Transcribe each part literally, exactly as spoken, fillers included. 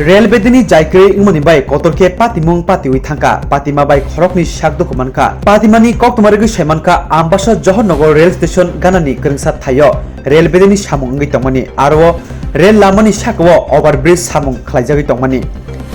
Rail bedeni jai kwrwi wngmani bai kotor khe patimung patiwi thangkha, patima bai khoroknwi sak dukhu mankha. Patimani koktwma rwgwi sai mankha, Ambasa Johornagar rail station ganani kwrwngsa thaio rail bedeni samung wngwi tongmani, aro rail lamani sakao overbridge samung khlaijagwi tongmani.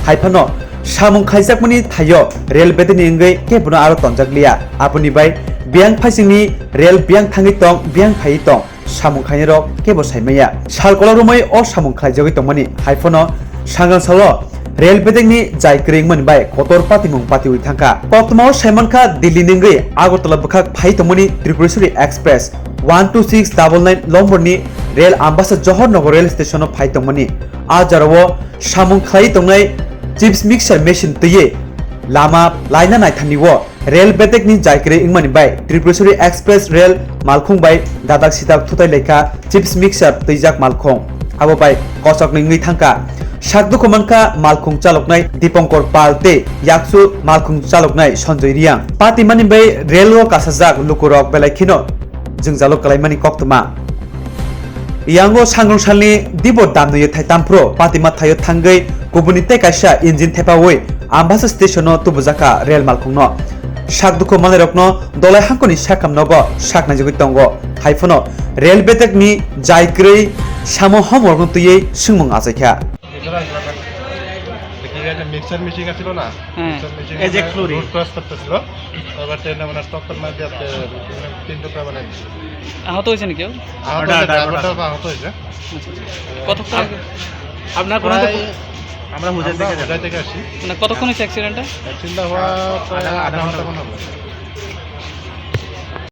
Hai phano samung khlaijakmani thaio rail bedeni wngwi kebono aro tonjakliya. Aboni bai biyang phaisingni rail biyang thangwi tong, biyang phaiwi tong. Samung khainai rok kebo sai maya. Sal kolok romwi o samung khlaijagwi tongmani hai phano sangang salo rail bedekni jai kwrwi wngmani bai kotor patimung patiwi thangkha. Koktwmao sai mankha Delhi nungwi Agartala bwkhak phai tongmani Tripureshwari Express one two six double nine lomborni rail Ambasa Johornagar rail station o phai tongmani. A jorao samung khlai tongnai chips mixer machine twiwi lama laina naithani o. Rail bedekni jai kwrwi wngmani bai Tripureshwari Express Rail malkhung bai dadak sidak thutai laikha chips mixer twijak malkhung. Abo bai kosoknwi wngwi thangkha. Sak dukhu mankha malkhung chaloknai Dipankar Pal tei yaksu malkhung chaloknai Sanjoy Reang. Patimani bai rail o kasajak lukurok belai kheno jwngjalo kwlaimani koktwma. Yango sangrong salni dibo damnwi thai tamphro patima thaio thangwi kubuni tei kaisa engine thepawi Ambasa station o tubujakha rail malkhungno. Sak dukhu manlairokno dolai hangkoni sakam nogo sak naijagwi tongo. Hai phano rail bedekni jai kwrwi samo homorokno twiwi swngmung achaikha. ঠিক আছে, mixer machine আছিল না? হ্যাঁ। Mixer machine exact Florey. Root cross করতেছিল। আবার ট্রেনে মানে টক্কর মার দিয়ে আজকে তিন টুকরা বানাই দিছে। আহত হয়েছেন কেউ? আহত হয়েছে, ড্রাইভারটা ড্রাইভারটা আহত হয়েছে। আচ্ছা, আচ্ছা। কতক্ষণ আগে? আপনার কোন প্রায় আমরা হোজাই আমরা থেকে হোজাই যাচ্ছি। থেকে আসি। মানে কতক্ষণ হয়েছে অ্যাক্সিডেন্টটা? অ্যাক্সিডেন্টটা হওয়া প্রায় আধা আধা ঘন্টা। ঘন্টা মনে হবে।